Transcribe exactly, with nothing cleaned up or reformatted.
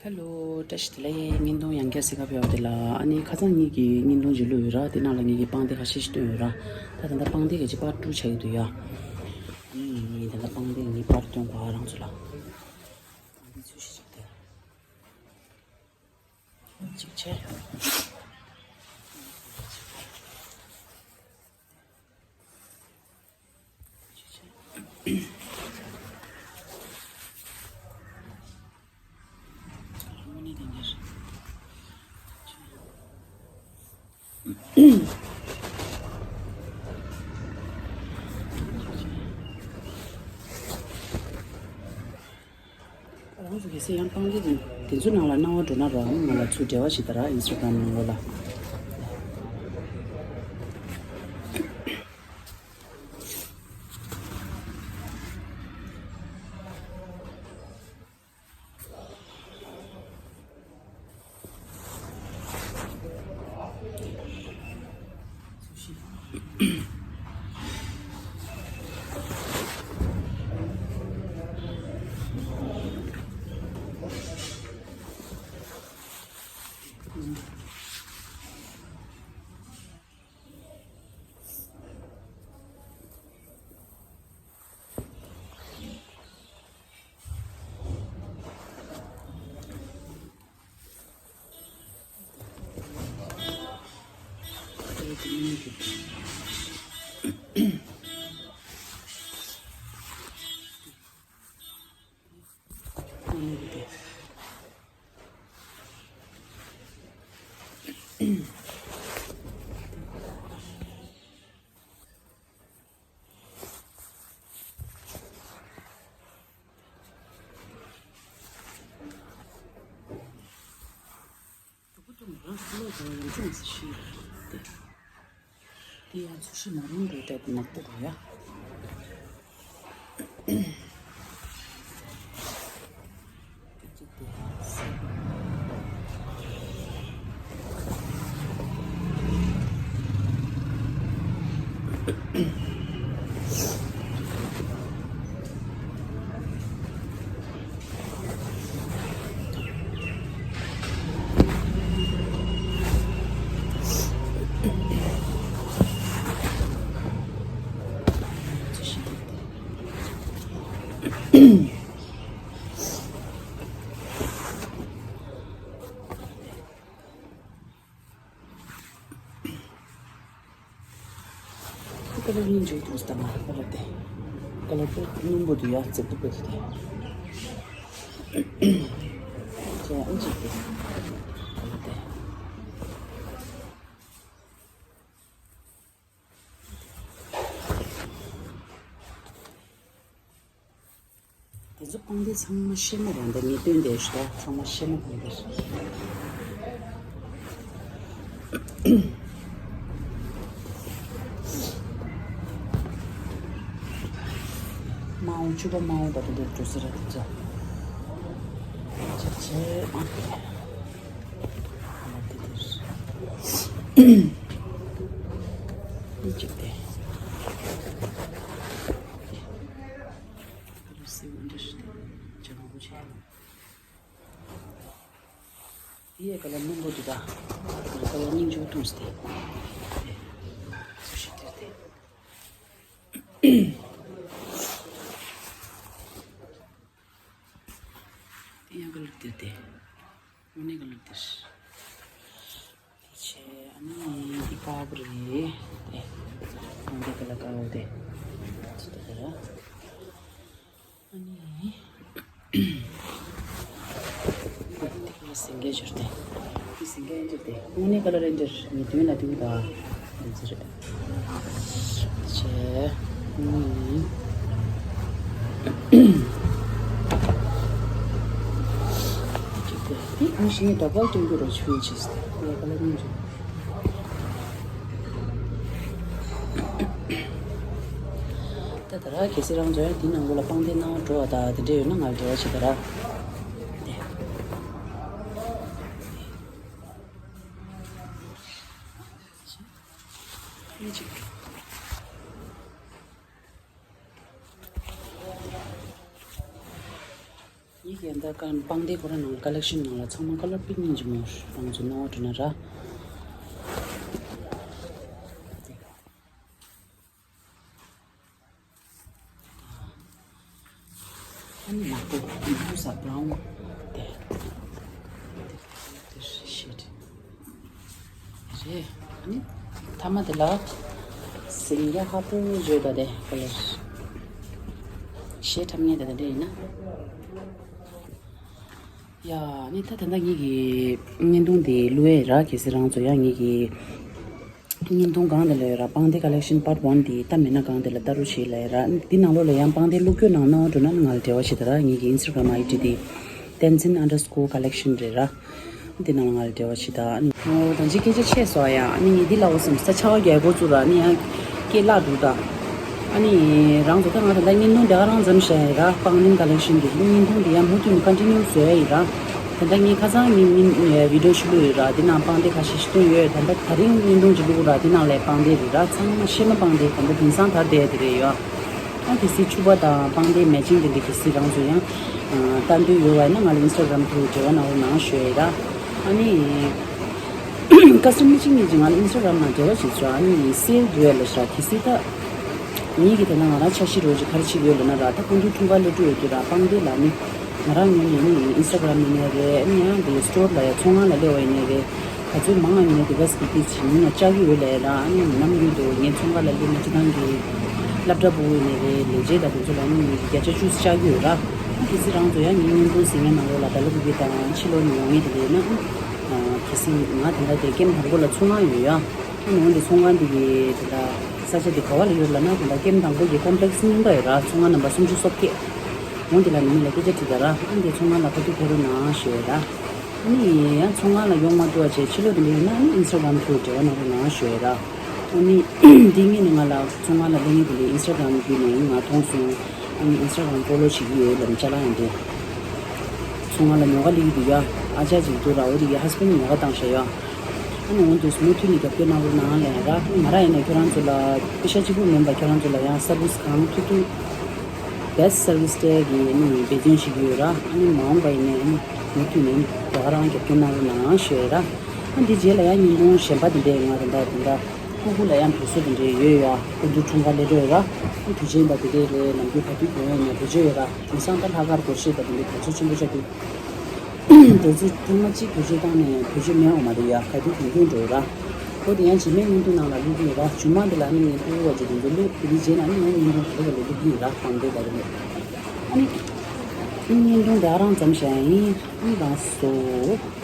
ཧེ་ལོ། བཀྲ་ཤིས་བདེ་ལེགས། བརྙན་ཐུང་ཡང་བསྐྱར་གཟིགས་ག་ཕེབས་པ་དེ་ལ། ཨ་ནི་ཁ་སང་ངེད་ཀྱིས་བརྙན་ཐུང་ཅིག་བླུགས་ཡོད་ར། དེ་ནང་ལ་ངེད་ཀྱིས་པང་གདན་ཁ་ཤས་ཤིག་བཏོན་ཡོད་ར། ད་ད་ལྟ་པང་གདན་གྱི་ཅིག་པར་ཊུ་ཆགས་ཀྱི་འདུག་ཡ། ཨ་ནི་ངེད་ད་ལྟ་པང་གདན་གྱི་པར་བཏོན་གོ་ཨ་རང་ཚོ་ལ། པང་གདན་ཚོས་ཤིག་ཅིག་དེ། གཅིག་བྱས། རང་ཚོ་གལ་སྲིད་ཡང་པང་གདན་དེ་ཚོའི་ནང་ལ་སྣང་བ་འགྲོ་ན་རོགས་ང་ལ་ཚུར་འབྲེལ་བ་ཞིག་དང་ར། ཨིན་སི་ཊ་གྷ་རམ་ནང་ལོགས་ལ། དེ་ཡང་ཚོས་ཤིག་མ་རུང་བའི་གྲས་དེ་ནག་པོ་རུ་ཡ། ཀ་ལར་སྙིང་རྗེ་འདུག་ཟེར་ན་ཀ་ལར་དེ། ཀ་ལར་དེ་སྔོན་པོ་དེ་ཡ་རྩེ་ཏོག་པོ་དེ། ཅེ་ཨ་ཅིག་དེ། ཀ་ལར་དེ། དེ་ཚོ་པང་གདན་ཚང་མ་ཤེལ་མ་རེད། འདི་ངས་སྟོན་བསྡད་ཞུ་ད། ཚང་མ་ཤེལ་མ་པང་གདན་རེད། མའོ་བཅུ་པ་མའོ་ད་དུ་འདིར་འགྲོ་ས་རེད་དེ་ཚོ། ཅེ་ཅེ་ཨ། ཨ་དེ་དེར། ཨི་ཅིག་དེ། ཀ་ལར་སེ་བ་འདྲ་ཞིག་དེ་ལྗང་གུ་ཆེ། དེ་ཡས་ཀ་ལར་སྔོན་པོ་འདུག་ད། ཀ་ལར་སྙིང་རྗེ་པོ་འདུག་སྟེ། ཚོས་ཤིག་དེར་དེ། དེ་ཡང་ཀ་ལར་དེར་དེ། དངོས་གནས་ཀ་ལར་དེར། དེ་བྱས་ཨ་ནི་འདི་དཀར་པོ་རེད། དེ་ཨ་འདི་ཀ་ལར་དཀར་པོ་དེ། ཅི་ལྟ་ག་ར། ཨ་ནི། འདི་ཀ་ལར་སེང་གེ་འབྱོར་དེ། འདི་སེང་གེ་འབྱོར་དེ། དངོས་གནས་ཀ་ལར་རེན་ཇར་ཉིས་བདུན་ལ་བདུན་དང་། འདི་ཚོ་རེད། བྱས། ཨ་ནི། འདི་གང་ཞིག་ངས་འདྲ་པར་སྟོན་རྒྱུ་རོ་ཆུའི་ཆེས་ཏེ་ངས་ཀ་ལར་སྙིང་རྗེ། ད་ད་ར་གལ་སྲིད་རང་ཚོ་ཡང་འདི་ནང་ལོགས་ལ་པང་གདན་སྣང་བ་འགྲོ་བ་ད་དེ་འདྲ་ཡོད་ན་ང་ལ་འབྲེལ་བ་བྱེད་ད་ར། དེ། ཨ་ཅིག་ངས་ ཡ་ད་ག་པང་གདན་ཁོ་རང་ནང་ཀ་ལེག་ཤན་ནང་ལ་ཚང་མ་ཀ་ལར་པིང་ཡིན་གྱི་མོ། རང་ཚོ་སྣང་བ་འགྲོ་ན་ར། ཨ་ནི་ནག་པོ་ནག་པོ་ས་བྷ་རའུན་དེ། དེ་ཤེད་རེད། ཨ་ནི་ཐ་མ་དེ་ལ་ཟིང་ར་ཧ་པོ་བརྗོད་ད་དེ་ཀ་ལར་ཤེད་ཐམ་ངེས་དེ་དེ་འདྲ་ཡིན་ན། ཡ་ནི་ད་ད་ལྟ་ངེད་ཀྱི་བརྙན་ཐུང་དེ་བླུག་ཡས་ར། གལ་སྲིད་རང་ཚོ་ཡང་ངེད་ཀྱི་བརྙན་ཐུང་སྒང་དེ་ལ་ཡོད་ར། པང་གདན་ཀ་ལེག་ཤན་པར་ཊི་ཝན་དེ་ལྟ་མེད་ན་སྒང་དེ་ལ་ལྟ་རོགས་བྱེད་ལབ་ཡས་ར། འདི་ནང་ལོགས་ལ་ཡང་པང་གདན་བླུག་རྒྱུ་ནང་སྣང་བ་འགྲོ་ན་ང་ལ་འབྲེལ་བ་བྱེད་ད་ར། ངེད་ཀྱི་ཨིན་སི་ཊ་གྷ་རམ་ཨའི་ཌི་དེ་ཏན་ཛིན་ཨན་ཌར་སི་ཀོར་ཀ་ལེག་ཤན་རེད་ར། འདི་ནང་ལ་ང་ལ་འབྲེལ་བ་བྱེད་ད། ཨ་ནི་ཨོ་ད་ཅི་སྐད་ཆ་ཆད་སོང་ཡ། ཨ་ནི་ངས་འདི་ལབ་འོ་བསམ་ས་ཆ་བ་རྒྱལ་པོ་ཚོ་ར། ཨ་ནི་ཡང་སྐད་བརླག་འདུག་ད། ཨ་ནི་རང་ཚོ་ད་ང་ད་ལྟ་བརྙན་ཐུང་དེ་ག་རང་ཙམ་བཤད་ཡ་ར། པང་གདན་ཀ་ལེག་ཤན་གྱི་བརྙན་ཐུང་དེ་ཡང་མུ་མཐུད་ནས་ཀོན་ཊི་ནིའུ་བཟོ་ཡ་ཡིན་ར། ད་ལྟ་ངས་ཁ་སང་ངས་ངས་བི་ཌི་ཡོ་ཞིག་བླུགས་ཡོད་ར། དེ་ནང་པང་གདན་ཁ་ཤས་ཤིག་བཏོན་ཡོད། ད་ལྟ་དེ་རིང་བརྙན་ཐུང་ཅིག་བླུགས་ར། དེ་ནང་ལ་པང་གདན་རེད་ར། ཚང་མ་ཤེས་མ་པང་གདན་ད་ལྟ་དེང་སང་དར་བསྡད་དེ་རེད་ཡོད། ཨ་གལ་སྲིད་ཕྱུ་པ་དང་པང་གདན་མེ་ཅིང་དེ་འདྲ་གལ་སྲིད་རང་ཚོ་ཡང་ལྟ་འདོད་ཡོད་པ་ཡིན་ན་ང་ལ་ཨིན་སི་ཊ་གྷ་རམ་ཐུག་འབྲེལ་བ་གནང་རོགས་གནང་ཞུ་ཡ་ཡིན་ར། ཨ་ནི། ཀ་སི་ཊམ་མེ་ཅིང་ངེད་ཀྱིས་ང་ལ་ཨིན་སི་ཊ་གྷ་རམ་ནང་འབྲེལ་བ་བྱེད་ཆོག་ཨ་ནི་སེལ་འདུག་ལ་ཤག་གལ་སྲིད་ད་ངེད་ཀྱིས་དེ་ན་ང་རང་འཆར་གཞི་རོགས་ཀྱི་ག་རེ་བྱེད་ཀྱི་ཡོད་ལབ་ན་ར། ད་སྐུ་མདུན་འཁྲུངས་སྐར་སླེབས་འགྲོ་ཡོད་དུས་ར། པང་གདན་ལ་ནི་ང་རང་ངོས་ནས་ནི་ཨིན་སི་ཊ་གྷ་རམ་ཡིན་ནའི་རེད། ཨ་ནི་ཡང་དེ་སི་ཊོར་ལ་ཡ་ཚོང་ཁང་ལ་སླེབས་པ་ཡིན་ནའི་རེད། ག་ཚོད་མང་ང་ཡིན་ནའི་དེ་ག་སི་ཀི་ཏི་བྱེད་མི་ང་བཅར་གྱི་ཡོད་ལབ་ར། ཨ་ནི་ནམ་རྒྱུན་དུ་ངའི་ཚོང་ཁང་ལ་སླེབས་ན་སྤྱི་བཏང་གི་སློབ་གྲྭ་ཕྲུ་གུ་ཡིན་ནའི་རེད། ལས་བྱེད་དང་དེ་ཚོ་ལ་ནི་ངེད་ཀྱིས་བརྒྱ་ཆ་བཅུ་བཅར་གྱི་ཡོད་ར། ཨ་གལ་སྲིད་རང་ཚོ་ཡང་ངའི་བརྙན་ཐུང་གཟིགས་མཁན་ནང་ལོགས་ལ་ད་ལོ་གི་དང་ཕྱི་ལོ་ནས་ཡོང་མཁན་དེ་འདྲ་ཡིན་ན། གལ་སྲིད་ང་དེ་འདྲ་དེ་ཀེམ་དང་པོ་ལ་ཚོང་ཁང་ཡོད་ཡ། ཨ་ནི་འོན་ཏེ་ཚོང་ཁང་འདི་གི་དེ་འདྲ་ས་ཆ་དེ་ག་བ་ལ་ཡོད་ལབ་ན། དེ་འདྲ་ཀེམ་དང་པོ་གི་ཀོམ་པི་ལེག་སི་རྙིང་པ་ཡོད་ར། ཚོང་ཁང་ནམ་བར་སུམ་ཅུ་སོ་བརྒྱད། འོན་ཏེ་ལ་ནི་མི་ལ་སྐད་ཆ་དྲིས་ད་ར། ཨ་ནི་ཚོང་ཁང་ལ་ག་དུས་ཕེབས་རོགས་གནང་ཞུ་ཡ་ར། ཨ་ནི་ཡང་ཚོང་ཁང་ལ་ཡོང་མ་ཐུབ་པ་བྱས་ཕྱི་ལོགས་དེ་འདྲ་ཡོད་ན་ཨ་ནི་ཨིན་སི་ཊ་གྷ་རམ་ཐུག་འབྲེལ་བ་གནང་རོགས་གནང་ཞུ་ཡ་ར། ཨ་ནི་འདི་ངེད་ནི་ང་ལ་ཚོང་ཁང་ལ་སླེབས་མཁན་དེ་འདྲ་ཨིན་སི་ཊ་གྷ་རམ་བརྒྱུད་ནས་ང་མཐོང་སོང་། ཨ་ནི་ཨིན་སི་ཊ་གྷ་རམ་ཕོ་ལོ་བྱེད་ཀྱི་ཡོད་ལབ་ཅ་ལག་ཡང་འདུག་ཚོང་ཁང་ལ་ཉོ་ག་སླེབས་ཀྱི་འདུག་ཡ། ཨ་ཅག་ཅིག་འདུག་ར། འོ་དེ་གི་ཧ་སི་བྷེན་ཌི་ཉོ་ག་བཏང་ཤག་ཡ། ཨ་ནི་འོ་དེ་མུ་མཐུད་ནས་རྒྱབ་སྐྱོར་གནང་རོགས་གནང་ལབ་ཡ་ར། ང་རང་ཡིན་ན་ཁྱོད་རང་ཚོ་ལ་པེ་ཤ་གཅིག་པུ་མིན་པ་ཁྱོད་རང་ཚོ་ལ་ཡང་སར་བིས་གང་ཐུབ་ཐུབ་བེ་སི་ཊི་སར་བིས་སྤྲད་ཀྱི་ཨ་ནི་འབད་བརྩོན་བྱེད་ཀྱི་ཡོད་ར། ཨ་ནི་མ་འོངས་པ་ཡིན་ནའི་ཨ་ནི་མུ་མཐུད་ནས་ཨ་ནི་རྒྱ་གར་རང་རྒྱབ་སྐྱོར་གནང་རོགས་གནང་ཞུ་ཡ་ར། ཨ་འདི་རྗེས་ལ་ཡང་བརྙན་ཐུང་གཞན་པ་དེ་འདྲས་ང་རེ་འདྲ་དེ་འདྲ་ཕྲུ་གུ་ལ་ཡང་བུ་གསོ་དེ་འདྲས་ཡོད་ཡ། སྐུ་མདུན་འཁྲུངས་སྐར་སླེབས་འགྲོ་ཡོད་ར། ཨ་དུས་ཆེན་པ་དེ་འདྲས་རེད། ནམ་རྒྱུན་ག་དུས་གྱོན་ཡོད་ནས་བེད་སྤྱོད་ཡོད་ར། དེང་སང་ད་ལྷག་དཀར་སྒོར་གཞས་དང་དེ་འདྲས་དུས་ཚོད་ཆེན་པོ་ཆགས་དུས། དེ་ཚོ་ཐེངས་མ་གཅིག་བེད་སྤྱོད་བཏང་ནས་བེད་སྤྱོད་མེད་འོང་མ་རེད་ཡ། ག་དུས་གྱོན་གྱོན་འགྲོ་ཡོད་ར། འོ་དེ་ཡང་རྗེས་མའི་བརྙན་ཐུང་ནང་ལ་བླུག་གི་ཡོད་ར། རྗེས་མ་དེ་ལ་ནི་ངས་ཕྲུ་གུ་བ་ཅིག་དེ་ཚོ་བླུག་དེ་འདྲས་རྗེས་ལ་ནི་ངས་བརྙན་ཐུང་ག་རེ་ག་རེ་བླུག་གི་ཡོད་ར། གང་འདོད་ག་རེ་མེད། ཨ་ནི། བརྙན་ཐུང་དེ་ག་རང་ཙམ་བཤད་ཡ་ཡིན། ཨ་ནི་ལགས་སོ།